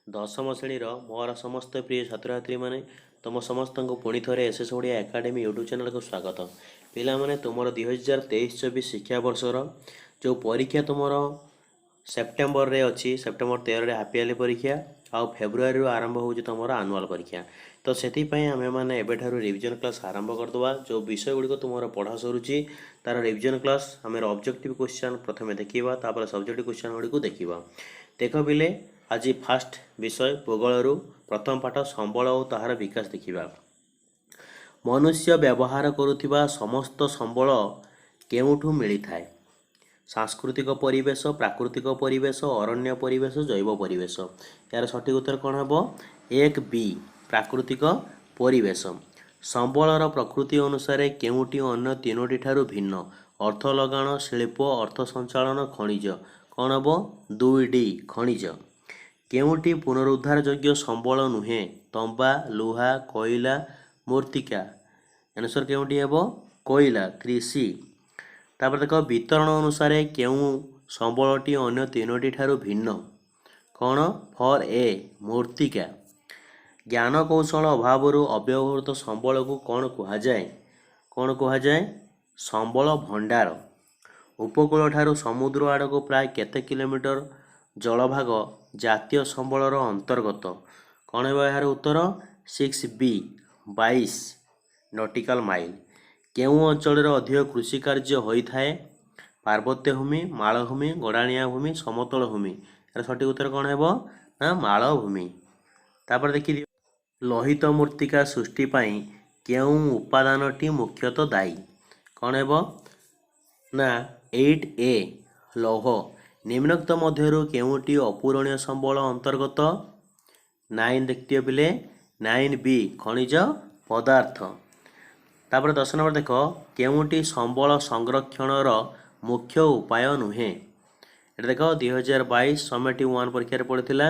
ଦଶମ ଶ୍ରେଣୀର ମୋର ସମସ୍ତ ପ୍ରିୟ ଛାତ୍ରଛାତ୍ରୀମାନେ, ତୁମ ସମସ୍ତଙ୍କୁ ପୁଣି ଥରେ S S Odia academy YouTube ଚ୍ୟାନେଲକୁ ସ୍ୱାଗତ। ପିଲାମାନେ, ତୁମର 2023-24 ଶିକ୍ଷାବର୍ଷର ଯେଉଁ ପରୀକ୍ଷା ତୁମର ସେପ୍ଟେମ୍ବରରେ ଅଛି, ସେପ୍ଟେମ୍ବର 13ରେ ହାଫ୍ ଇୟର୍ଲି ପରୀକ୍ଷା ଆଉ ଫେବୃଆରୀରୁ ଆରମ୍ଭ ହେଉଛି ତୁମର ଆନୁଆଲ୍ ପରୀକ୍ଷା। ତ ସେଥିପାଇଁ ଆମେମାନେ ଏବେଠାରୁ ରିଭିଜନ୍ କ୍ଲାସ୍ ଆରମ୍ଭ କରିଦେବା। ଯେଉଁ ବିଷୟ ଗୁଡ଼ିକ ତୁମର ପଢ଼ା ସରୁଛି, ତା'ର ରିଭିଜନ୍ କ୍ଲାସ୍ ଆମେ ଅବଜେକ୍ଟିଭ୍ କ୍ୱେଶ୍ଚନ୍ ପ୍ରଥମେ ଦେଖିବା, ତାପରେ ସବଜେକ୍ଟିଭ୍ କ୍ୱେଶ୍ଚନ୍ ଗୁଡ଼ିକୁ ଦେଖିବା। ଦେଖ ପିଲେ, ଆଜି ଫାଷ୍ଟ ବିଷୟ ଭୂଗୋଳରୁ ପ୍ରଥମ ପାଠ ସମ୍ବଳ ଓ ତାହାର ବିକାଶ ଦେଖିବା। ମନୁଷ୍ୟ ବ୍ୟବହାର କରୁଥିବା ସମସ୍ତ ସମ୍ବଳ କେଉଁଠୁ ମିଳିଥାଏ? ସାଂସ୍କୃତିକ ପରିବେଶ, ପ୍ରାକୃତିକ ପରିବେଶ, ଅରଣ୍ୟ ପରିବେଶ, ଜୈବ ପରିବେଶ। ଏହାର ସଠିକ୍ ଉତ୍ତର କ'ଣ ହେବ? 1 ବି, ପ୍ରାକୃତିକ ପରିବେଶ। ସମ୍ବଳର ପ୍ରକୃତି ଅନୁସାରେ କେଉଁଟି ଅନ୍ୟ ତିନୋଟି ଠାରୁ ଭିନ୍ନ? ଅର୍ଥ ଲଗାଣ, ଶିଳ୍ପ, ଅର୍ଥ ସଞ୍ଚାଳନ, ଖଣିଜ। କ'ଣ ହେବ? 2 ଡି, ଖଣିଜ। କେଉଁଟି ପୁନରୁଦ୍ଧାର ଯୋଗ୍ୟ ସମ୍ବଳ ନୁହେଁ? ତମ୍ବା, ଲୁହା, କୋଇଲା, ମୃତ୍ତିକା। ଆନ୍ସର୍ କେଉଁଟି ହେବ? କୋଇଲା, 3 ସି। ତାପରେ ଦେଖ, ବିତରଣ ଅନୁସାରେ କେଉଁ ସମ୍ବଳଟି ଅନ୍ୟ ତିନୋଟି ଠାରୁ ଭିନ୍ନ? କ'ଣ? 4 ଏ, ମୃତ୍ତିକା। ଜ୍ଞାନକୌଶଳ ଅଭାବରୁ ଅବ୍ୟବହୃତ ସମ୍ବଳକୁ କ'ଣ କୁହାଯାଏ? କ'ଣ କୁହାଯାଏ? ସମ୍ବଳ ଭଣ୍ଡାର। ଉପକୂଳଠାରୁ ସମୁଦ୍ର ଆଡ଼କୁ ପ୍ରାୟ କେତେ କିଲୋମିଟର ଜଳଭାଗ ଜାତୀୟ ସମ୍ବଳର ଅନ୍ତର୍ଗତ? କ'ଣ ହେବ ଏହାର ଉତ୍ତର? 6 ବି, 22 ନଟିକାଲ ମାଇଲ। କେଉଁ ଅଞ୍ଚଳରେ ଅଧିକ କୃଷି କାର୍ଯ୍ୟ ହୋଇଥାଏ? ପାର୍ବତ୍ୟ ଭୂମି, ମାଳଭୂମି, ଗଡ଼ାଣିଆ ଭୂମି, ସମତଳ ଭୂମି। ଏହାର ସଠିକ୍ ଉତ୍ତର କ'ଣ ହେବ ନା ମାଳଭୂମି। ତାପରେ ଦେଖିଦିଅ, ଲୋହିତ ମୃତ୍ତିକା ସୃଷ୍ଟି ପାଇଁ କେଉଁ ଉପାଦାନଟି ମୁଖ୍ୟତଃ ଦାୟୀ? କ'ଣ ହେବ ନା 8 ଏ, ଲୌହ। ନିମ୍ନୋକ୍ତ ମଧ୍ୟରୁ କେଉଁଟି ଅପୂରଣୀୟ ସମ୍ବଳ ଅନ୍ତର୍ଗତ? 9 ଦେଖିଥିବ ପିଲେ, 9 ବି, ଖଣିଜ ପଦାର୍ଥ। ତାପରେ 10 ନମ୍ବର ଦେଖ, କେଉଁଟି ସମ୍ବଳ ସଂରକ୍ଷଣର ମୁଖ୍ୟ ଉପାୟ ନୁହେଁ? ଏଟା ଦେଖ, 2022 ସମେଟିଭ୍ 1 ପରୀକ୍ଷାରେ ପଡ଼ିଥିଲା।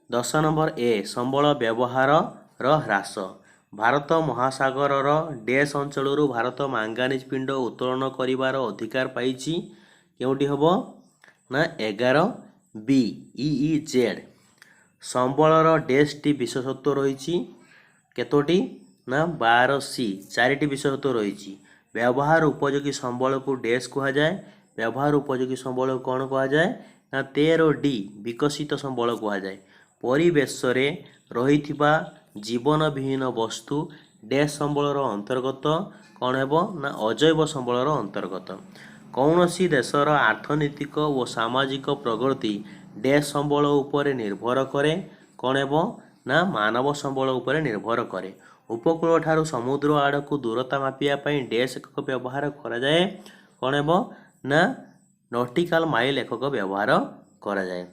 10 ନମ୍ବର ଏ, ସମ୍ବଳ ବ୍ୟବହାରର ହ୍ରାସ। ଭାରତ ମହାସାଗରର ଡେସ୍ ଅଞ୍ଚଳରୁ ଭାରତ ମାଙ୍ଗାନିଜ ପିଣ୍ଡ ଉତ୍ତୋଳନ କରିବାର ଅଧିକାର ପାଇଛି। କେଉଁଟି ହେବ ନା 11 ବି, ଇ ଇ ଜେଡ଼୍। ସମ୍ବଳର ଡେସ୍ଟି ବିଶେଷତ୍ୱ ରହିଛି କେତୋଟି ନା 12 ସି, ଚାରିଟି ବିଶେଷତ୍ୱ ରହିଛି। ବ୍ୟବହାର ଉପଯୋଗୀ ସମ୍ବଳକୁ ଡେସ୍ କୁହାଯାଏ। ବ୍ୟବହାର ଉପଯୋଗୀ ସମ୍ବଳକୁ କ'ଣ କୁହାଯାଏ ନା 13 ଡି, ବିକଶିତ ସମ୍ବଳ କୁହାଯାଏ। ପରିବେଶରେ ରହିଥିବା ଜୀବନବିହୀନ ବସ୍ତୁ ଡେସ୍ ସମ୍ବଳର ଅନ୍ତର୍ଗତ। କ'ଣ ହେବ ନା ଅଜୈବ ସମ୍ବଳର ଅନ୍ତର୍ଗତ। କୌଣସି ଦେଶର ଅର୍ଥନୈତିକ ଓ ସାମାଜିକ ପ୍ରଗତି ଡେସ୍ ସମ୍ବଳ ଉପରେ ନିର୍ଭର କରେ। କ'ଣ ହେବ ନା ମାନବ ସମ୍ବଳ ଉପରେ ନିର୍ଭର କରେ। ଉପକୂଳଠାରୁ ସମୁଦ୍ର ଆଡ଼କୁ ଦୂରତା ମାପିବା ପାଇଁ ଡେସ୍ ଏକକ ବ୍ୟବହାର କରାଯାଏ। କ'ଣ ହେବ ନା ନଟିକାଲ ମାଇଲ ଏକକ ବ୍ୟବହାର କରାଯାଏ।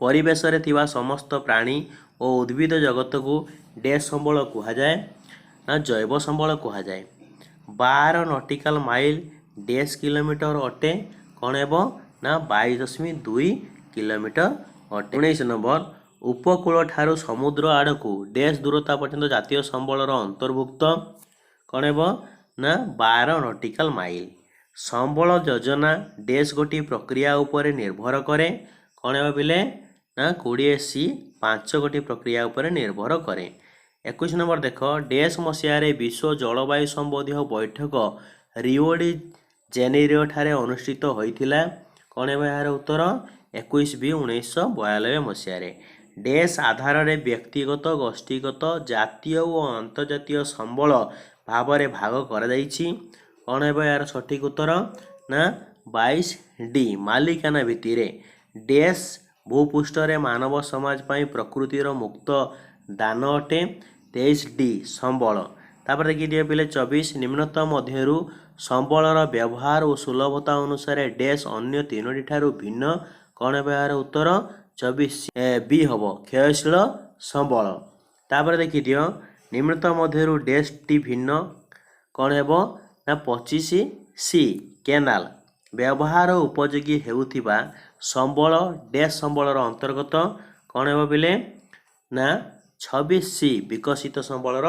ପରିବେଶରେ ଥିବା ସମସ୍ତ ପ୍ରାଣୀ ଓ ଉଦ୍ଭିଦ ଜଗତକୁ ଡେସ୍ ସମ୍ବଳ କୁହାଯାଏ ନା ଜୈବ ସମ୍ବଳ କୁହାଯାଏ। 12 ନଟିକାଲ ମାଇଲ ଡେସ୍ କିଲୋମିଟର ଅଟେ। କ'ଣ ହେବ ନା 22.2 କିଲୋମିଟର ଅଟେ। 19 ନମ୍ବର, ଉପକୂଳଠାରୁ ସମୁଦ୍ର ଆଡ଼କୁ ଡେସ୍ ଦୂରତା ପର୍ଯ୍ୟନ୍ତ ଜାତୀୟ ସମ୍ବଳର ଅନ୍ତର୍ଭୁକ୍ତ। କ'ଣ ହେବ ନା 12 ନଟିକାଲ ମାଇଲ। ସମ୍ବଳ ଯୋଜନା ଡେସ୍ ଗୋଟିଏ ପ୍ରକ୍ରିୟା ଉପରେ ନିର୍ଭର କରେ। କ'ଣ ହେବ ପିଲେ ନା 20 ସି, 5 ଗୋଟି ପ୍ରକ୍ରିୟା ଉପରେ ନିର୍ଭର କରେ। 21 ନମ୍ବର ଦେଖ, ଡେସ୍ ମସିହାରେ ବିଶ୍ୱ ଜଳବାୟୁ ସମ୍ବନ୍ଧୀୟ ବୈଠକ ରିଓଡି ଜେନେରିଓ ଠାରେ ଅନୁଷ୍ଠିତ ହୋଇଥିଲା। କ'ଣ ହେବ ଏହାର ଉତ୍ତର? 21 ବି, 1992 ମସିହାରେ। ଡେସ୍ ଆଧାରରେ ବ୍ୟକ୍ତିଗତ, ଗୋଷ୍ଠୀଗତ, ଜାତୀୟ ଓ ଅନ୍ତର୍ଜାତୀୟ ସମ୍ବଳ ଭାବରେ ଭାଗ କରାଯାଇଛି। କ'ଣ ହେବ ଏହାର ସଠିକ୍ ଉତ୍ତର ନା 22 ଡି, ମାଲିକାନା ଭିତ୍ତିରେ। ଡେସ୍ ଭୂପୃଷ୍ଠରେ ମାନବ ସମାଜ ପାଇଁ ପ୍ରକୃତିର ମୁକ୍ତ ଦାନ ଅଟେ। 23 ଡି, ସମ୍ବଳ। ତାପରେ ଦେଖିଦିଅ ପିଲେ, 24, ନିମ୍ନୋକ୍ତ ମଧ୍ୟରୁ ସମ୍ବଳର ବ୍ୟବହାର ଓ ସୁଲଭତା ଅନୁସାରେ ଡେସ୍ ଅନ୍ୟ ତିନୋଟି ଠାରୁ ଭିନ୍ନ। କ'ଣ ହେବ ଏହାର ଉତ୍ତର? 24 ବି ହେବ, କ୍ଷୟଶୀଳ ସମ୍ବଳ। ତାପରେ ଦେଖିଦିଅ, ନିମ୍ନୋକ୍ତ ମଧ୍ୟରୁ ଡେସ୍ଟି ଭିନ୍ନ। କ'ଣ ହେବ ନା 25 ସି, କେନାଲ। ବ୍ୟବହାର ଉପଯୋଗୀ ହେଉଥିବା ସମ୍ବଳ ଡେସ୍ ସମ୍ବଳର ଅନ୍ତର୍ଗତ। କ'ଣ ହେବ ପିଲେ ନା 26 ସି, ବିକଶିତ ସମ୍ବଳର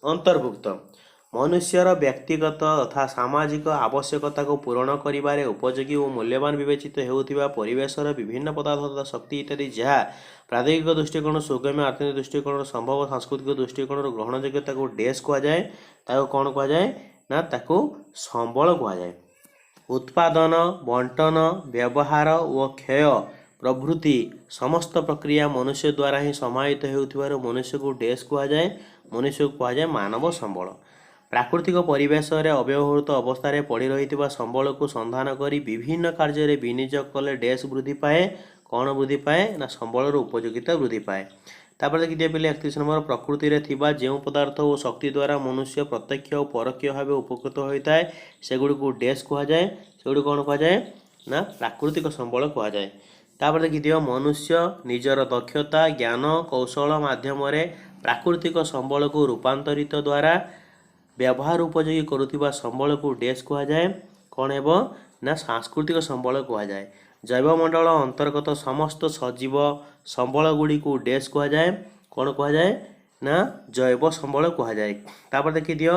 ଅନ୍ତର୍ଭୁକ୍ତ। ମନୁଷ୍ୟର ବ୍ୟକ୍ତିଗତ ତଥା ସାମାଜିକ ଆବଶ୍ୟକତାକୁ ପୂରଣ କରିବାରେ ଉପଯୋଗୀ ଓ ମୂଲ୍ୟବାନ ବିବେଚିତ ହେଉଥିବା ପରିବେଶର ବିଭିନ୍ନ ପଦାର୍ଥ ତଥା ଶକ୍ତି ଇତ୍ୟାଦି ଯାହା ପ୍ରାଦେଶିକ ଦୃଷ୍ଟିକୋଣ, ସୁଗମ୍ୟ ଆର୍ଥନୈତିକ ଦୃଷ୍ଟିକୋଣରୁ ସମ୍ଭବ, ସାଂସ୍କୃତିକ ଦୃଷ୍ଟିକୋଣରୁ ଗ୍ରହଣଯୋଗ୍ୟତାକୁ ଡେସ୍ କୁହାଯାଏ। ତାକୁ କ'ଣ କୁହାଯାଏ ନା ତାକୁ ସମ୍ବଳ କୁହାଯାଏ। ଉତ୍ପାଦନ, ବଣ୍ଟନ, ବ୍ୟବହାର ଓ କ୍ଷୟ ପ୍ରଭୃତି ସମସ୍ତ ପ୍ରକ୍ରିୟା ମନୁଷ୍ୟ ଦ୍ୱାରା ହିଁ ସମାହିତ ହେଉଥିବାରୁ ମନୁଷ୍ୟକୁ ଡେସ୍ କୁହାଯାଏ। ମନୁଷ୍ୟକୁ କୁହାଯାଏ ମାନବ ସମ୍ବଳ। ପ୍ରାକୃତିକ ପରିବେଶରେ ଅବ୍ୟବହୃତ ଅବସ୍ଥାରେ ପଡ଼ି ରହିଥିବା ସମ୍ବଳକୁ ସନ୍ଧାନ କରି ବିଭିନ୍ନ କାର୍ଯ୍ୟରେ ବିନିଯୋଗ କଲେ ଡେସ୍ ବୃଦ୍ଧି ପାଏ। କ'ଣ ବୃଦ୍ଧି ପାଏ ନା ସମ୍ବଳର ଉପଯୋଗିତା ବୃଦ୍ଧି ପାଏ। ତାପରେ ଦେଖିଦିଅ ପିଲେ 31 ନମ୍ବର, ପ୍ରକୃତିରେ ଥିବା ଯେଉଁ ପଦାର୍ଥ ଓ ଶକ୍ତି ଦ୍ୱାରା ମନୁଷ୍ୟ ପ୍ରତ୍ୟକ୍ଷ ଓ ପରୋକ୍ଷ ଭାବେ ଉପକୃତ ହୋଇଥାଏ ସେଗୁଡ଼ିକୁ ଡେସ୍ କୁହାଯାଏ। ସେଗୁଡ଼ିକୁ କ'ଣ କୁହାଯାଏ ନା ପ୍ରାକୃତିକ ସମ୍ବଳ କୁହାଯାଏ। ତାପରେ ଦେଖିଦିଅ, ମନୁଷ୍ୟ ନିଜର ଦକ୍ଷତା, ଜ୍ଞାନ କୌଶଳ ମାଧ୍ୟମରେ ପ୍ରାକୃତିକ ସମ୍ବଳକୁ ରୂପାନ୍ତରିତ ଦ୍ୱାରା ବ୍ୟବହାର ଉପଯୋଗୀ କରୁଥିବା ସମ୍ବଳକୁ ଡେସ୍ କୁହାଯାଏ। କ'ଣ ହେବ ନା ସାଂସ୍କୃତିକ ସମ୍ବଳ କୁହାଯାଏ। ଜୈବମଣ୍ଡଳ ଅନ୍ତର୍ଗତ ସମସ୍ତ ସଜୀବ ସମ୍ବଳ ଗୁଡ଼ିକୁ ଡେସ୍ କୁହାଯାଏ। କ'ଣ କୁହାଯାଏ ନା ଜୈବ ସମ୍ବଳ କୁହାଯାଏ। ତାପରେ ଦେଖିଦିଅ,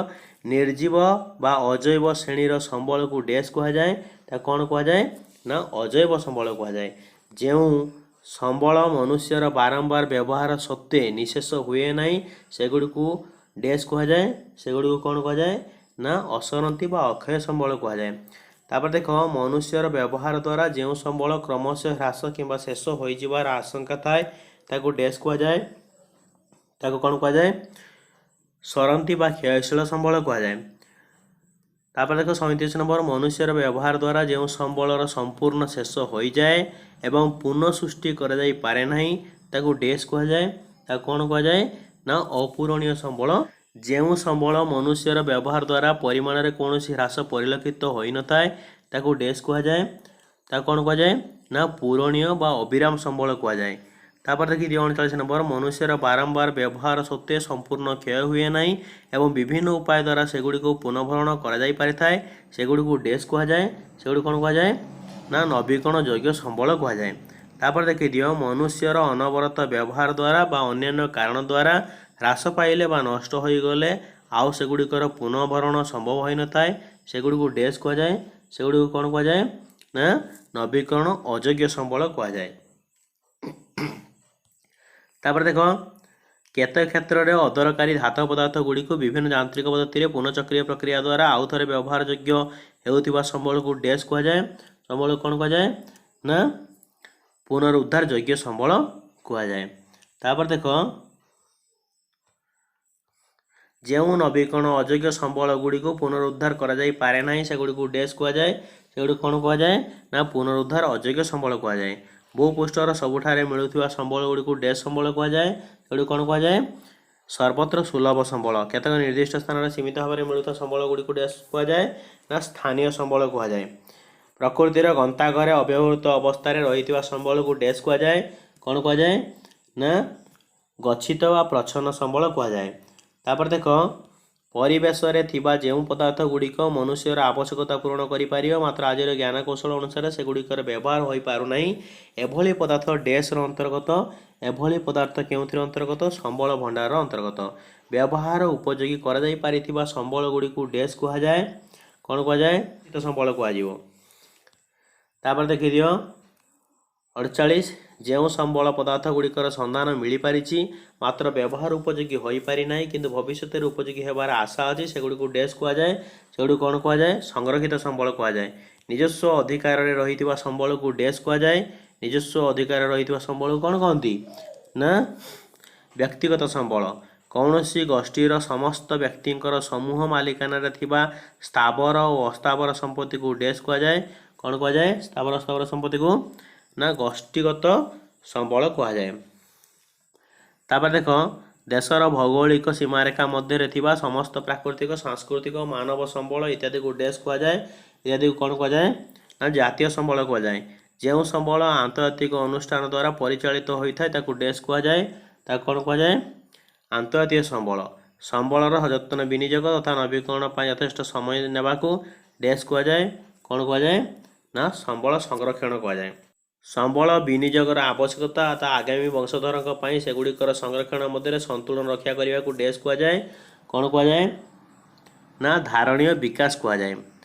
ନିର୍ଜୀବ ବା ଅଜୈବ ଶ୍ରେଣୀର ସମ୍ବଳକୁ ଡେସ୍ କୁହାଯାଏ। ତାକୁ କ'ଣ କୁହାଯାଏ ନା ଅଜୈବ ସମ୍ବଳ କୁହାଯାଏ। ଯେଉଁ ସମ୍ବଳ ମନୁଷ୍ୟର ବାରମ୍ବାର ବ୍ୟବହାର ସତ୍ତ୍ୱେ ନିଃଶେଷ ହୁଏ ନାହିଁ ସେଗୁଡ଼ିକୁ ଡେସ୍ କୁହାଯାଏ। ସେଗୁଡ଼ିକୁ କ'ଣ କୁହାଯାଏ ନା ଅସରନ୍ତି ବା ଅକ୍ଷୟ ସମ୍ବଳ କୁହାଯାଏ। ତାପରେ ଦେଖ, ମନୁଷ୍ୟର ବ୍ୟବହାର ଦ୍ୱାରା ଯେଉଁ ସମ୍ବଳ କ୍ରମଶଃ ହ୍ରାସ କିମ୍ବା ଶେଷ ହୋଇଯିବାର ଆଶଙ୍କା ଥାଏ ତାକୁ ଡେସ୍ କୁହାଯାଏ। ତାକୁ କ'ଣ କୁହାଯାଏ? ସରନ୍ତି ବା କ୍ଷୟଶୀଳ ସମ୍ବଳ କୁହାଯାଏ। ତାପରେ ଦେଖ 37 ନମ୍ବର, ମନୁଷ୍ୟର ବ୍ୟବହାର ଦ୍ୱାରା ଯେଉଁ ସମ୍ବଳର ସମ୍ପୂର୍ଣ୍ଣ ଶେଷ ହୋଇଯାଏ ଏବଂ ପୁନଃ ସୃଷ୍ଟି କରାଯାଇପାରେ ନାହିଁ ତାକୁ ଡେସ୍ କୁହାଯାଏ। ତାକୁ କ'ଣ କୁହାଯାଏ ନା ଅପୂରଣୀୟ ସମ୍ବଳ। ଯେଉଁ ସମ୍ବଳ ମନୁଷ୍ୟର ବ୍ୟବହାର ଦ୍ୱାରା ପରିମାଣରେ କୌଣସି ହ୍ରାସ ପରିଲକ୍ଷିତ ହୋଇନଥାଏ ତାକୁ ଡେସ୍ କୁହାଯାଏ। ତାକୁ କ'ଣ କୁହାଯାଏ ନା ପୂରଣୀୟ ବା ଅବିରାମ ସମ୍ବଳ କୁହାଯାଏ। ତାପରେ ଦେଖିଦିଅ 39 ନମ୍ବର, ମନୁଷ୍ୟର ବାରମ୍ବାର ବ୍ୟବହାର ସତ୍ତ୍ୱେ ସମ୍ପୂର୍ଣ୍ଣ କ୍ଷୟ ହୁଏ ନାହିଁ ଏବଂ ବିଭିନ୍ନ ଉପାୟ ଦ୍ୱାରା ସେଗୁଡ଼ିକୁ ପୁନଃଭରଣ କରାଯାଇପାରିଥାଏ ସେଗୁଡ଼ିକୁ ଡେସ୍ କୁହାଯାଏ। ସେଗୁଡ଼ିକୁ କ'ଣ କୁହାଯାଏ ନା ନବୀକରଣ ଯୋଗ୍ୟ ସମ୍ବଳ କୁହାଯାଏ। ତାପରେ ଦେଖିଦିଅ, ମନୁଷ୍ୟର ଅନବରତ ବ୍ୟବହାର ଦ୍ୱାରା ବା ଅନ୍ୟାନ୍ୟ କାରଣ ଦ୍ୱାରା ହ୍ରାସ ପାଇଲେ ବା ନଷ୍ଟ ହୋଇଗଲେ ଆଉ ସେଗୁଡ଼ିକର ପୁନଃଭରଣ ସମ୍ଭବ ହୋଇନଥାଏ ସେଗୁଡ଼ିକୁ ଡେସ୍ କୁହାଯାଏ। ସେଗୁଡ଼ିକୁ କ'ଣ କୁହାଯାଏ ନା ନବୀକରଣ ଅଯୋଗ୍ୟ ସମ୍ବଳ କୁହାଯାଏ। ତାପରେ ଦେଖ, କେତେ କ୍ଷେତ୍ରରେ ଅଦରକାରୀ ଧାତବ ପଦାର୍ଥ ଗୁଡ଼ିକୁ ବିଭିନ୍ନ ଯାନ୍ତ୍ରିକ ପଦ୍ଧତିରେ ପୁନଃଚକ୍ରୀୟ ପ୍ରକ୍ରିୟା ଦ୍ୱାରା ଆଉ ଥରେ ବ୍ୟବହାର ଯୋଗ୍ୟ ହେଉଥିବା ସମ୍ବଳକୁ ଡେସ୍ କୁହାଯାଏ। ସମ୍ବଳକୁ କ'ଣ କୁହାଯାଏ ନା ପୁନରୁଦ୍ଧାର ଯୋଗ୍ୟ ସମ୍ବଳ କୁହାଯାଏ। ତାପରେ ଦେଖ, ଯେଉଁ ନବୀକରଣ ଅଯୋଗ୍ୟ ସମ୍ବଳ ଗୁଡ଼ିକୁ ପୁନରୁଦ୍ଧାର କରାଯାଇପାରେ ନାହିଁ ସେଗୁଡ଼ିକୁ ଡେସ୍ କୁହାଯାଏ। ସେଗୁଡ଼ିକୁ କ'ଣ କୁହାଯାଏ ନା ପୁନରୁଦ୍ଧାର ଅଯୋଗ୍ୟ ସମ୍ବଳ କୁହାଯାଏ। ଭୂପୃଷ୍ଠର ସବୁଠାରେ ମିଳୁଥିବା ସମ୍ବଳ ଗୁଡ଼ିକୁ ଡେସ୍ ସମ୍ବଳ କୁହାଯାଏ। ସେଗୁଡ଼ିକୁ କ'ଣ କୁହାଯାଏ? ସର୍ବତ୍ର ସୁଲଭ ସମ୍ବଳ। କେତେକ ନିର୍ଦ୍ଦିଷ୍ଟ ସ୍ଥାନରେ ସୀମିତ ଭାବରେ ମିଳୁଥିବା ସମ୍ବଳ ଗୁଡ଼ିକୁ ଡେସ୍ କୁହାଯାଏ ନା ସ୍ଥାନୀୟ ସମ୍ବଳ କୁହାଯାଏ। ପ୍ରକୃତିର ଗନ୍ତାଘରେ ଅବ୍ୟବହୃତ ଅବସ୍ଥାରେ ରହିଥିବା ସମ୍ବଳକୁ ଡେସ୍ କୁହାଯାଏ। କ'ଣ କୁହାଯାଏ ନା ଗଚ୍ଛିତ ବା ପ୍ରଚ୍ଛନ୍ନ ସମ୍ବଳ କୁହାଯାଏ। ତାପରେ ଦେଖ, ପରିବେଶରେ ଥିବା ଯେଉଁ ପଦାର୍ଥ ଗୁଡ଼ିକ ମନୁଷ୍ୟର ଆବଶ୍ୟକତା ପୂରଣ କରିପାରିବ ମାତ୍ର ଆଜିର ଜ୍ଞାନକୌଶଳ ଅନୁସାରେ ସେଗୁଡ଼ିକର ବ୍ୟବହାର ହୋଇପାରୁନାହିଁ ଏଭଳି ପଦାର୍ଥ ଡେସ୍ର ଅନ୍ତର୍ଗତ। ଏଭଳି ପଦାର୍ଥ କେଉଁଥିର ଅନ୍ତର୍ଗତ? ସମ୍ବଳ ଭଣ୍ଡାରର ଅନ୍ତର୍ଗତ। ବ୍ୟବହାର ଉପଯୋଗୀ କରାଯାଇପାରିଥିବା ସମ୍ବଳ ଗୁଡ଼ିକୁ ଡେସ୍ କୁହାଯାଏ। କ'ଣ କୁହାଯାଏ? ସମ୍ବଳ କୁହାଯିବ। ତାପରେ ଦେଖିଦିଅ 48, ଯେଉଁ ସମ୍ବଳ ପଦାର୍ଥ ଗୁଡ଼ିକର ସନ୍ଧାନ ମିଳିପାରିଛି ମାତ୍ର ବ୍ୟବହାର ଉପଯୋଗୀ ହୋଇପାରିନାହିଁ କିନ୍ତୁ ଭବିଷ୍ୟତରେ ଉପଯୋଗୀ ହେବାର ଆଶା ଅଛି ସେଗୁଡ଼ିକୁ ଡେସ୍ କୁହାଯାଏ। ସେଗୁଡ଼ିକୁ କ'ଣ କୁହାଯାଏ? ସଂରକ୍ଷିତ ସମ୍ବଳ କୁହାଯାଏ। ନିଜସ୍ୱ ଅଧିକାରରେ ରହିଥିବା ସମ୍ବଳକୁ ଡେସ୍ କୁହାଯାଏ। ନିଜସ୍ୱ ଅଧିକାରରେ ରହିଥିବା ସମ୍ବଳକୁ କ'ଣ କହନ୍ତି ନା ବ୍ୟକ୍ତିଗତ ସମ୍ବଳ। କୌଣସି ଗୋଷ୍ଠୀର ସମସ୍ତ ବ୍ୟକ୍ତିଙ୍କର ସମୂହ ମାଲିକାନାରେ ଥିବା ସ୍ଥାବର ଓ ଅସ୍ଥାବର ସମ୍ପତ୍ତିକୁ ଡେସ୍ କୁହାଯାଏ। କ'ଣ କୁହାଯାଏ ସ୍ଥାବର ଅସ୍ଥାବର ସମ୍ପତ୍ତିକୁ? ନା ଗୋଷ୍ଠୀଗତ ସମ୍ବଳ କୁହାଯାଏ। ତାପରେ ଦେଖ, ଦେଶର ଭୌଗୋଳିକ ସୀମାରେଖା ମଧ୍ୟରେ ଥିବା ସମସ୍ତ ପ୍ରାକୃତିକ, ସାଂସ୍କୃତିକ, ମାନବ ସମ୍ବଳ ଇତ୍ୟାଦିକୁ ଡେସ୍ କୁହାଯାଏ। ଇତ୍ୟାଦିକୁ କ'ଣ କୁହାଯାଏ ନା ଜାତୀୟ ସମ୍ବଳ କୁହାଯାଏ। ଯେଉଁ ସମ୍ବଳ ଆନ୍ତର୍ଜାତିକ ଅନୁଷ୍ଠାନ ଦ୍ୱାରା ପରିଚାଳିତ ହୋଇଥାଏ ତାକୁ ଡେସ୍ କୁହାଯାଏ। ତାକୁ କ'ଣ କୁହାଯାଏ? ଆନ୍ତର୍ଜାତୀୟ ସମ୍ବଳ। ସମ୍ବଳର ସଯତ୍ନ ବିନିଯୋଗ ତଥା ନବୀକରଣ ପାଇଁ ଯଥେଷ୍ଟ ସମୟ ନେବାକୁ ଡେସ୍ କୁହାଯାଏ। କ'ଣ କୁହାଯାଏ ନା ସମ୍ବଳ ସଂରକ୍ଷଣ କୁହାଯାଏ। ସମ୍ବଳ ବିନିଯୋଗର ଆବଶ୍ୟକତା ତଥା ଆଗାମୀ ବଂଶଧରଙ୍କ ପାଇଁ ସେଗୁଡ଼ିକର ସଂରକ୍ଷଣ ମଧ୍ୟରେ ସନ୍ତୁଳନ ରକ୍ଷା କରିବାକୁ ଡେସ୍ କୁହାଯାଏ। କ'ଣ କୁହାଯାଏ ନା ଧାରଣୀୟ ବିକାଶ କୁହାଯାଏ।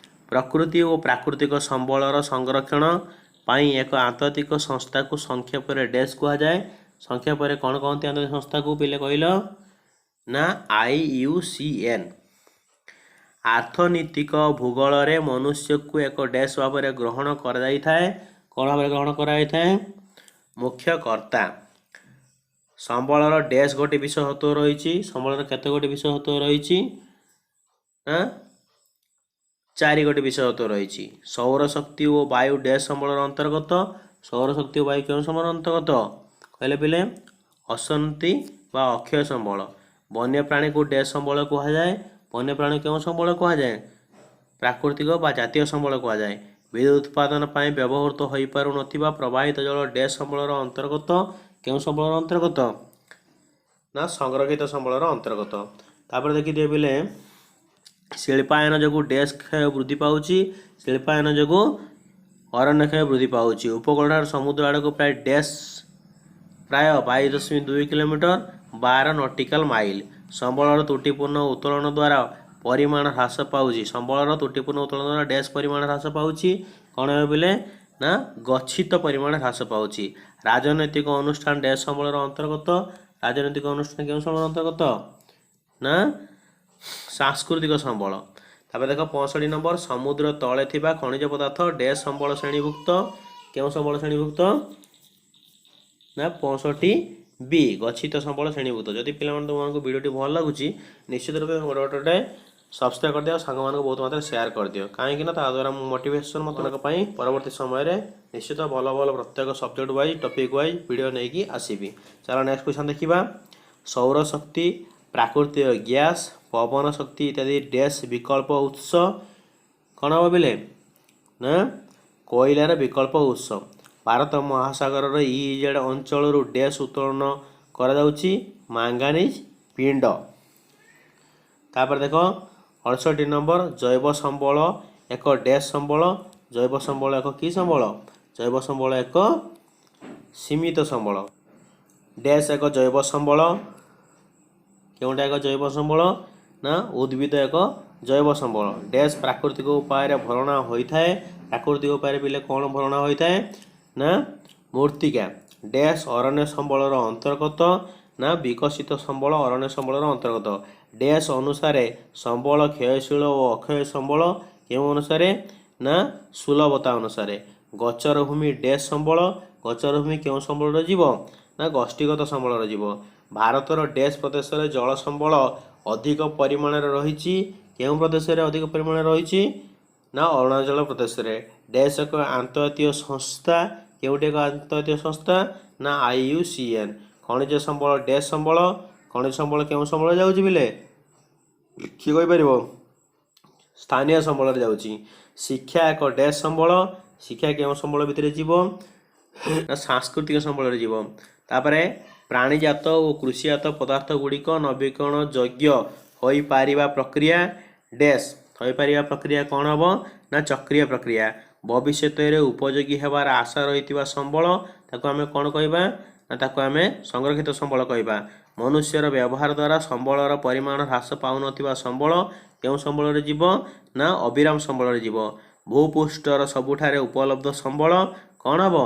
ପ୍ରକୃତି ଓ ପ୍ରାକୃତିକ ସମ୍ବଳର ସଂରକ୍ଷଣ ପାଇଁ ଏକ ଆନ୍ତର୍ଜାତିକ ସଂସ୍ଥାକୁ ସଂକ୍ଷେପରେ ଡେସ୍ କୁହାଯାଏ। ସଂକ୍ଷେପରେ କ'ଣ କହନ୍ତି ଆନ୍ତର୍ଜାତିକ ସଂସ୍ଥାକୁ ପିଲେ କହିଲ? ନା, IUCN। ଆର୍ଥନୀତିକ ଭୂଗୋଳରେ ମନୁଷ୍ୟକୁ ଏକ ଡ୍ୟାସ୍ ଭାବରେ ଗ୍ରହଣ କରାଯାଇଥାଏ। କ'ଣ ଭାବରେ ଗ୍ରହଣ କରାଯାଇଥାଏ? ମୁଖ୍ୟ କର୍ତ୍ତା। ସମ୍ବଳର ଡ୍ୟାସ୍ ଗୋଟି ବିଷୟତତ୍ତ୍ୱ ରହିଛି। ସମ୍ବଳର କେତେ ଗୋଟି ବିଷୟତତ୍ତ୍ୱ ରହିଛି? ନା, ଚାରି ଗୋଟି ବିଷୟତତ୍ତ୍ୱ ରହିଛି। ସୌରଶକ୍ତି ଓ ବାୟୁ ଡ୍ୟାସ୍ ସମ୍ବଳର ଅନ୍ତର୍ଗତ। ସୌରଶକ୍ତି ଓ ବାୟୁ କେଉଁ ସମ୍ବଳର ଅନ୍ତର୍ଗତ କହିଲେ ପିଲେ? ଅସନ୍ତି ବା ଅକ୍ଷୟ ସମ୍ବଳ। ବନ୍ୟପ୍ରାଣୀକୁ ଡ୍ୟାସ୍ ସମ୍ବଳ କୁହାଯାଏ। ବନ୍ୟପ୍ରାଣୀ କେଉଁ ସମ୍ବଳ କୁହାଯାଏ? ପ୍ରାକୃତିକ ବା ଜାତୀୟ ସମ୍ବଳ କୁହାଯାଏ। ବିଦ୍ୟୁତ ଉତ୍ପାଦନ ପାଇଁ ବ୍ୟବହୃତ ହୋଇପାରୁନଥିବା ପ୍ରବାହିତ ଜଳ ଡ୍ୟାସ୍ ସମ୍ବଳର ଅନ୍ତର୍ଗତ। କେଉଁ ସମ୍ବଳର ଅନ୍ତର୍ଗତ? ନା, ସଂରକ୍ଷିତ ସମ୍ବଳର ଅନ୍ତର୍ଗତ। ତାପରେ ଦେଖିଦିଅ ପିଲେ, ଶିଳ୍ପାୟନ ଯୋଗୁଁ ଡ୍ୟାସ୍ କ୍ଷୟ ବୃଦ୍ଧି ପାଉଛି। ଶିଳ୍ପାୟନ ଯୋଗୁଁ ଅରଣ୍ୟ କ୍ଷୟ ବୃଦ୍ଧି ପାଉଛି। ଉପକୂଳଠାରୁ ସମୁଦ୍ର ଆଡ଼କୁ ପ୍ରାୟ ଡ୍ୟାସ୍, ପ୍ରାୟ 22.2 କିଲୋମିଟର, 12 ନଟିକାଲ ମାଇଲ। ସମ୍ବଳର ତ୍ରୁଟିପୂର୍ଣ୍ଣ ଉତ୍ତୋଳନ ଦ୍ୱାରା ପରିମାଣ ହ୍ରାସ ପାଉଛି। ସମ୍ବଳର ତ୍ରୁଟିପୂର୍ଣ୍ଣ ଉତ୍ତୋଳନ ଦ୍ୱାରା ଡ୍ୟାସ୍ ପରିମାଣ ହ୍ରାସ ପାଉଛି। କ'ଣ ହେବ ପିଲେ? ନା, ଗଚ୍ଛିତ ପରିମାଣ ହ୍ରାସ ପାଉଛି। ରାଜନୈତିକ ଅନୁଷ୍ଠାନ ଡ୍ୟାସ୍ ସମ୍ବଳର ଅନ୍ତର୍ଗତ। ରାଜନୈତିକ ଅନୁଷ୍ଠାନ କେଉଁ ସମ୍ବଳର ଅନ୍ତର୍ଗତ? ନା, ସାଂସ୍କୃତିକ ସମ୍ବଳ। ତାପରେ ଦେଖ, 65 ନମ୍ବର, ସମୁଦ୍ର ତଳେ ଥିବା ଖଣିଜ ପଦାର୍ଥ ଡ୍ୟାସ୍ ସମ୍ବଳ ଶ୍ରେଣୀଭୁକ୍ତ। କେଉଁ ସମ୍ବଳ ଶ୍ରେଣୀଭୁକ୍ତ? ନା, 65 ବି, ଗଚ୍ଛିତ ସମ୍ବଳ ଶ୍ରେଣୀଭୁକ୍ତ। ଯଦି ପିଲାମାନେ ତୁମମାନଙ୍କୁ ଭିଡ଼ିଓଟି ଭଲ ଲାଗୁଛି, ନିଶ୍ଚିତ ରୂପେ ଗୋଟେ ଗୋଟେ ସବସ୍କ୍ରାଇବ୍ କରିଦିଅ ଆଉ ସାଙ୍ଗମାନଙ୍କୁ ବହୁତ ମାତ୍ରାରେ ସେୟାର କରିଦିଅ। କାହିଁକି ନା ତା ଦ୍ୱାରା ମୁଁ ମୋଟିଭେସନ୍ ମଧ୍ୟ ପାଇଁ ପରବର୍ତ୍ତୀ ସମୟରେ ନିଶ୍ଚିତ ଭଲ ଭଲ ପ୍ରତ୍ୟେକ subject wise, topic wise video ନେଇକି ଆସିବି। ଚାଲ, ନେକ୍ସଟ କ୍ୱେଶ୍ଚନ୍ ଦେଖିବା। ସୌରଶକ୍ତି, ପ୍ରାକୃତିକ ଗ୍ୟାସ୍, ପବନ ଶକ୍ତି ଇତ୍ୟାଦି ଡ୍ୟାସ୍ ବିକଳ୍ପ ଉତ୍ସ। କ'ଣ ହେବ ପିଲେ? ନା, କୋଇଲାର ବିକଳ୍ପ ଉତ୍ସ। ଭାରତ ମହାସାଗରର ଇଇଜେଡ୍ ଅଞ୍ଚଳରୁ ଡ୍ୟାସ୍ ଉତ୍ତୋଳନ କରାଯାଉଛି। ମାଙ୍ଗାନିଜ୍ ପିଣ୍ଡ। ତାପରେ ଦେଖ, 68 ନମ୍ବର, ଜୈବ ସମ୍ବଳ ଏକ ଡ୍ୟାସ୍ ସମ୍ବଳ। ଜୈବ ସମ୍ବଳ ଏକ କି ସମ୍ବଳ? ଜୈବ ସମ୍ବଳ ଏକ ସୀମିତ ସମ୍ବଳ। ଡ୍ୟାସ୍ ଏକ ଜୈବ ସମ୍ବଳ। କେଉଁଟା ଏକ ଜୈବ ସମ୍ବଳ? ନା, ଉଦ୍ଭିଦ ଏକ ଜୈବ ସମ୍ବଳ। ଡ୍ୟାସ୍ ପ୍ରାକୃତିକ ଉପାୟରେ ଭରଣା ହୋଇଥାଏ। ପ୍ରାକୃତିକ ଉପାୟରେ ପିଲେ କ'ଣ ଭରଣା ହୋଇଥାଏ? ନା, ମୃତ୍ତିକା। ଡ୍ୟାସ୍ ଅରଣ୍ୟ ସମ୍ବଳର ଅନ୍ତର୍ଗତ। ନା, ବିକଶିତ ସମ୍ବଳ ଅରଣ୍ୟ ସମ୍ବଳର ଅନ୍ତର୍ଗତ। ଡ୍ୟାସ୍ ଅନୁସାରେ ସମ୍ବଳ କ୍ଷୟଶୀଳ ଓ ଅକ୍ଷୟ ସମ୍ବଳ। କେଉଁ ଅନୁସାରେ? ନା, ସୁଲଭତା ଅନୁସାରେ। ଗୋଚର ଭୂମି ଡ୍ୟାସ୍ ସମ୍ବଳ। ଗୋଚର ଭୂମି କେଉଁ ସମ୍ବଳରେ ଯିବ? ନା, ଗୋଷ୍ଠୀଗତ ସମ୍ବଳରେ ଯିବ। ଭାରତର ଡ୍ୟାସ୍ ପ୍ରଦେଶରେ ଜଳ ସମ୍ବଳ ଅଧିକ ପରିମାଣରେ ରହିଛି। କେଉଁ ପ୍ରଦେଶରେ ଅଧିକ ପରିମାଣରେ ରହିଛି? ନା, ଅରୁଣାଚଳ ପ୍ରଦେଶରେ। ଡ୍ୟାସ୍ ଏକ ଆନ୍ତର୍ଜାତୀୟ ସଂସ୍ଥା। କେଉଁଟି ଏକ ଆନ୍ତର୍ଜାତୀୟ ସଂସ୍ଥା? ନା, IUCN। ଖଣିଜ ସମ୍ବଳ ଡ୍ୟାସ୍ ସମ୍ବଳ। ଖଣିଜ ସମ୍ବଳ କେଉଁ ସମ୍ବଳରେ ଯାଉଛି ପିଲେ? କିଏ କହିପାରିବ? ସ୍ଥାନୀୟ ସମ୍ବଳରେ ଯାଉଛି। ଶିକ୍ଷା ଏକ ଡ୍ୟାସ୍ ସମ୍ବଳ। ଶିକ୍ଷା କେଉଁ ସମ୍ବଳ ଭିତରେ ଯିବ? ନା, ସାଂସ୍କୃତିକ ସମ୍ବଳରେ ଯିବ। ତାପରେ ପ୍ରାଣୀଜାତ ଓ କୃଷିଜାତ ପଦାର୍ଥ ଗୁଡ଼ିକ ନବୀକରଣ ଯୋଗ୍ୟ ହୋଇପାରିବା ପ୍ରକ୍ରିୟା ଡ୍ୟାସ୍ ହୋଇପାରିବା ପ୍ରକ୍ରିୟା କ'ଣ ହେବ? ନା, ଚକ୍ରୀୟ ପ୍ରକ୍ରିୟା। ଭବିଷ୍ୟତରେ ଉପଯୋଗୀ ହେବାର ଆଶା ରହିଥିବା ସମ୍ବଳ, ତାକୁ ଆମେ କ'ଣ କହିବା? ନା, ତାକୁ ଆମେ ସଂରକ୍ଷିତ ସମ୍ବଳ କହିବା। ମନୁଷ୍ୟର ବ୍ୟବହାର ଦ୍ୱାରା ସମ୍ବଳର ପରିମାଣ ହ୍ରାସ ପାଉନଥିବା ସମ୍ବଳ କେଉଁ ସମ୍ବଳରେ ଯିବ? ନା, ଅବିରାମ ସମ୍ବଳରେ ଯିବ। ଭୂପୃଷ୍ଠର ସବୁଠାରେ ଉପଲବ୍ଧ ସମ୍ବଳ କ'ଣ ହେବ?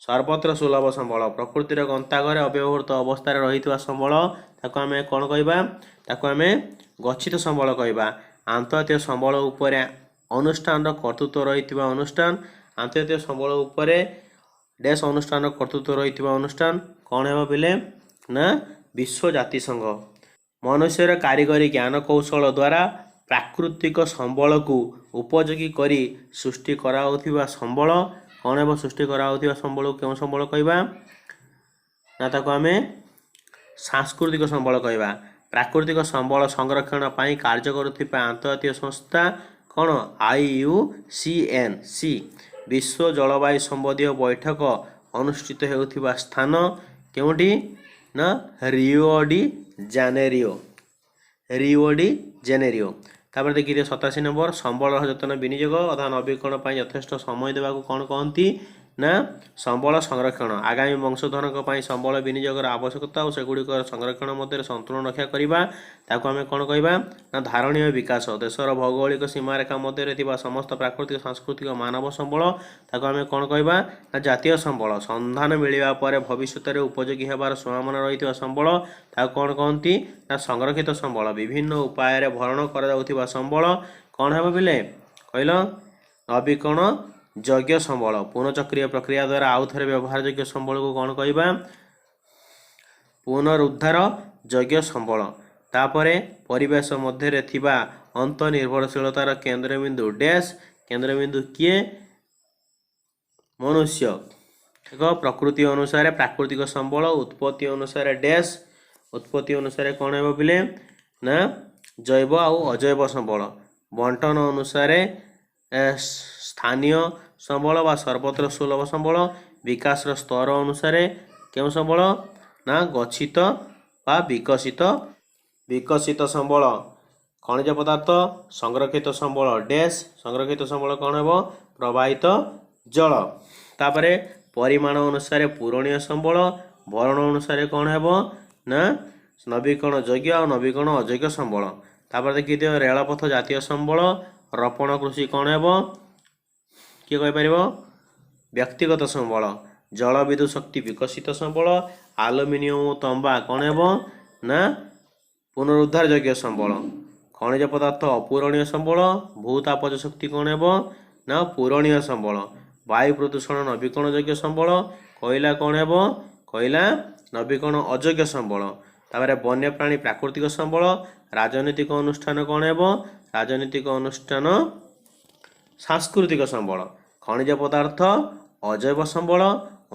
ସର୍ବତ୍ର ସୁଲଭ ସମ୍ବଳ। ପ୍ରକୃତିର ଗନ୍ତାଘରେ ଅବ୍ୟବହୃତ ଅବସ୍ଥାରେ ରହିଥିବା ସମ୍ବଳ, ତାକୁ ଆମେ କ'ଣ କହିବା? ତାକୁ ଆମେ ଗଚ୍ଛିତ ସମ୍ବଳ କହିବା। ଆନ୍ତର୍ଜାତୀୟ ସମ୍ବଳ ଉପରେ ଅନୁଷ୍ଠାନର କର୍ତ୍ତୃତ୍ୱ ରହିଥିବା ଅନୁଷ୍ଠାନ। ଆନ୍ତର୍ଜାତୀୟ ସମ୍ବଳ ଉପରେ ଡ୍ୟାସ୍ ଅନୁଷ୍ଠାନର କର୍ତ୍ତୃତ୍ୱ ରହିଥିବା ଅନୁଷ୍ଠାନ କ'ଣ ହେବ ପିଲେ? ନା, ବିଶ୍ୱ ଜାତିସଂଘ। ମନୁଷ୍ୟର କାରିଗରୀ ଜ୍ଞାନକୌଶଳ ଦ୍ୱାରା ପ୍ରାକୃତିକ ସମ୍ବଳକୁ ଉପଯୋଗୀ କରି ସୃଷ୍ଟି କରାଯାଉଥିବା ସମ୍ବଳ କ'ଣ ହେବ? ସୃଷ୍ଟି କରାଯାଉଥିବା ସମ୍ବଳକୁ କେଉଁ ସମ୍ବଳ କହିବା? ନା, ତାକୁ ଆମେ ସାଂସ୍କୃତିକ ସମ୍ବଳ କହିବା। ପ୍ରାକୃତିକ ସମ୍ବଳ ସଂରକ୍ଷଣ ପାଇଁ କାର୍ଯ୍ୟ କରୁଥିବା ଆନ୍ତର୍ଜାତୀୟ ସଂସ୍ଥା କ'ଣ? IUCN C। ବିଶ୍ୱ ଜଳବାୟୁ ସମ୍ବନ୍ଧୀୟ ବୈଠକ ଅନୁଷ୍ଠିତ ହେଉଥିବା ସ୍ଥାନ କେଉଁଠି? ନା, Rio de Janeiro, Rio de Janeiro. ତାପରେ ଦେଖିଦିଅ, 87 ନମ୍ବର, ସମ୍ବଳର ଯତ୍ନ ବିନିଯୋଗ ଅଥବା ନବୀକରଣ ପାଇଁ ଯଥେଷ୍ଟ ସମୟ ଦେବାକୁ କ'ଣ କହନ୍ତି? ନା ସମ୍ବଳ ସଂରକ୍ଷଣ। ଆଗାମୀ ବଂଶଧରଙ୍କ ପାଇଁ ସମ୍ବଳ ବିନିଯୋଗର ଆବଶ୍ୟକତା ଓ ସେଗୁଡ଼ିକର ସଂରକ୍ଷଣ ମଧ୍ୟରେ ସନ୍ତୁଳନ ରକ୍ଷା କରିବା, ତାକୁ ଆମେ କ'ଣ କହିବା? ନା ଧାରଣୀୟ ବିକାଶ। ଦେଶର ଭୌଗୋଳିକ ସୀମାରେଖା ମଧ୍ୟରେ ଥିବା ସମସ୍ତ ପ୍ରାକୃତିକ, ସାଂସ୍କୃତିକ, ମାନବ ସମ୍ବଳ, ତାକୁ ଆମେ କ'ଣ କହିବା? ନା ଜାତୀୟ ସମ୍ବଳ। ସନ୍ଧାନ ମିଳିବା ପରେ ଭବିଷ୍ୟତରେ ଉପଯୋଗୀ ହେବାର ସମ୍ଭାବନା ରହିଥିବା ସମ୍ବଳ, ତାକୁ କ'ଣ କହନ୍ତି? ନା ସଂରକ୍ଷିତ ସମ୍ବଳ। ବିଭିନ୍ନ ଉପାୟରେ ଭରଣ କରାଯାଉଥିବା ସମ୍ବଳ କ'ଣ ହେବ ପିଲେ, କହିଲ? ନବୀକରଣ ଯୋଗ୍ୟ ସମ୍ବଳ। ପୁନଃଚକ୍ରୀୟ ପ୍ରକ୍ରିୟା ଦ୍ୱାରା ଆଉ ଥରେ ବ୍ୟବହାର ଯୋଗ୍ୟ ସମ୍ବଳକୁ କ'ଣ କହିବା? ପୁନରୁଦ୍ଧାର ଯୋଗ୍ୟ ସମ୍ବଳ। ତାପରେ ପରିବେଶ ମଧ୍ୟରେ ଥିବା ଅନ୍ତଃନିର୍ଭରଶୀଳତାର କେନ୍ଦ୍ରବିନ୍ଦୁ ଡ୍ୟାସ୍। କେନ୍ଦ୍ରବିନ୍ଦୁ କିଏ? ମନୁଷ୍ୟ। ଏକ ପ୍ରକୃତି ଅନୁସାରେ ପ୍ରାକୃତିକ ସମ୍ବଳ, ଉତ୍ପତ୍ତି ଅନୁସାରେ ଡ୍ୟାସ୍। ଉତ୍ପତ୍ତି ଅନୁସାରେ କ'ଣ ହେବ ପିଲେ? ନା ଜୈବ ଆଉ ଅଜୈବ ସମ୍ବଳ। ବଣ୍ଟନ ଅନୁସାରେ ସ୍ଥାନୀୟ ସମ୍ବଳ ବା ସର୍ବତ୍ର ସୁଲଭ ସମ୍ବଳ। ବିକାଶର ସ୍ତର ଅନୁସାରେ କେଉଁ ସମ୍ବଳ? ନା ଗଚ୍ଛିତ ବା ବିକଶିତ ସମ୍ବଳ। ଖଣିଜ ପଦାର୍ଥ ସଂରକ୍ଷିତ ସମ୍ବଳ ଡ୍ୟାସ୍। ସଂରକ୍ଷିତ ସମ୍ବଳ କ'ଣ ହେବ? ପ୍ରବାହିତ ଜଳ। ତାପରେ ପରିମାଣ ଅନୁସାରେ ପୂରଣୀୟ ସମ୍ବଳ, ଭରଣ ଅନୁସାରେ କ'ଣ ହେବ? ନା ନବୀକରଣ ଯୋଗ୍ୟ ଆଉ ନବୀକରଣ ଅଯୋଗ୍ୟ ସମ୍ବଳ। ତାପରେ ଦେଖିଦିଅ, ରେଳପଥ ଜାତୀୟ ସମ୍ବଳ, ରୋପଣ କୃଷି କ'ଣ ହେବ? କିଏ କହିପାରିବ? ବ୍ୟକ୍ତିଗତ ସମ୍ବଳ। ଜଳ ବିଦ୍ୟୁତ ଶକ୍ତି ବିକଶିତ ସମ୍ବଳ। ଆଲୁମିନିୟମ ଓ ତମ୍ବା କ'ଣ ହେବ? ନା ପୁନରୁଦ୍ଧାର ଯୋଗ୍ୟ ସମ୍ବଳ। ଖଣିଜ ପଦାର୍ଥ ଅପୂରଣୀୟ ସମ୍ବଳ। ଭୂତାପଜ ଶକ୍ତି କ'ଣ ହେବ? ନା ପୂରଣୀୟ ସମ୍ବଳ। ବାୟୁ ପ୍ରଦୂଷଣ ନବୀକରଣ ଯୋଗ୍ୟ ସମ୍ବଳ। କୋଇଲା କ'ଣ ହେବ? କୋଇଲା ନବୀକରଣ ଅଯୋଗ୍ୟ ସମ୍ବଳ। ତାପରେ ବନ୍ୟପ୍ରାଣୀ ପ୍ରାକୃତିକ ସମ୍ବଳ। ରାଜନୈତିକ ଅନୁଷ୍ଠାନ କ'ଣ ହେବ? ରାଜନୈତିକ ଅନୁଷ୍ଠାନ ସାଂସ୍କୃତିକ ସମ୍ବଳ। ଖଣିଜ ପଦାର୍ଥ ଅଜୈବ ସମ୍ବଳ।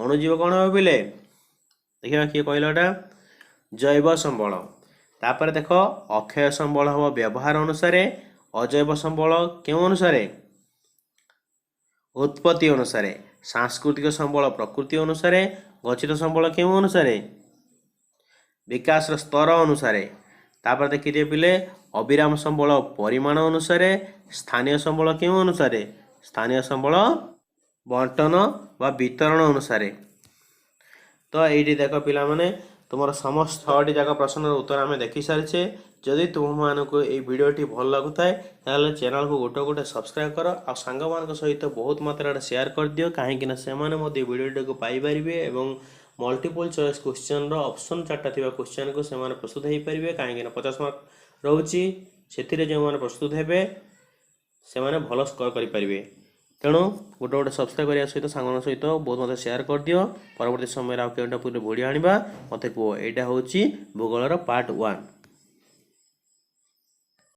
ଅଣୁଜୀବ କ'ଣ ହେବ ପିଲେ? ଦେଖିବା କିଏ କହିଲ ଏଟା। ଜୈବ ସମ୍ବଳ। ତାପରେ ଦେଖ, ଅକ୍ଷୟ ସମ୍ବଳ ହେବ ବ୍ୟବହାର ଅନୁସାରେ। ଅଜୈବ ସମ୍ବଳ କେଉଁ ଅନୁସାରେ? ଉତ୍ପତ୍ତି ଅନୁସାରେ। ସାଂସ୍କୃତିକ ସମ୍ବଳ ପ୍ରକୃତି ଅନୁସାରେ। ଗଚ୍ଛିତ ସମ୍ବଳ କେଉଁ ଅନୁସାରେ? ବିକାଶର ସ୍ତର ଅନୁସାରେ। ତାପରେ ଦେଖିଦିଅ ପିଲେ, ଅବିରାମ ସମ୍ବଳ ପରିମାଣ ଅନୁସାରେ। ସ୍ଥାନୀୟ ସମ୍ବଳ କେଉଁ ଅନୁସାରେ? ସ୍ଥାନୀୟ ସମ୍ବଳ ବଣ୍ଟନ ବା ବିତରଣ ଅନୁସାରେ। ତ ଏଇଠି ଦେଖ ପିଲାମାନେ, ତୁମର ସମସ୍ତ 6ଟି ଯାକ ପ୍ରଶ୍ନର ଉତ୍ତର ଆମେ ଦେଖି ସାରିଛେ। ଯଦି ତୁମମାନଙ୍କୁ ଏଇ ଭିଡ଼ିଓଟି ଭଲ ଲାଗୁଥାଏ, ତାହେଲେ ଚ୍ୟାନେଲକୁ ଗୋଟେ ଗୋଟେ ସବସ୍କ୍ରାଇବ୍ କର ଆଉ ସାଙ୍ଗମାନଙ୍କ ସହିତ ବହୁତ ମାତ୍ରାରେ ସେୟାର କରିଦିଅ, କାହିଁକିନା ସେମାନେ ମଧ୍ୟ ଭିଡ଼ିଓଟିକୁ ପାଇପାରିବେ ଏବଂ ମଲ୍ଟିପୁଲ୍ ଚଏସ୍ କ୍ୱେଶ୍ଚନ୍ର ଅପସନ୍ 4ଟା ଥିବା କ୍ୱେଶ୍ଚନ୍କୁ ସେମାନେ ପ୍ରସ୍ତୁତ ହେଇପାରିବେ। କାହିଁକିନା 50 ମାର୍କ ରହୁଛି, ସେଥିରେ ଯେଉଁମାନେ ପ୍ରସ୍ତୁତ ହେବେ ସେମାନେ ଭଲ ସ୍କୋର କରିପାରିବେ। ତେଣୁ ଗୋଟେ ଗୋଟେ ସବସ୍କ୍ରାଇବ୍ କରିବା ସହିତ ସାଙ୍ଗମାନଙ୍କ ସହିତ ବହୁତ ମଧ୍ୟ ସେୟାର କରିଦିଅ। ପରବର୍ତ୍ତୀ ସମୟରେ ଆଉ କେଉଁଟା ପୁରୀ ଭିଡ଼ିଓ ଆଣିବା, ମୋତେ କୁହ। ଏଇଟା ହେଉଛି ଭୂଗୋଳର ପାର୍ଟ 1।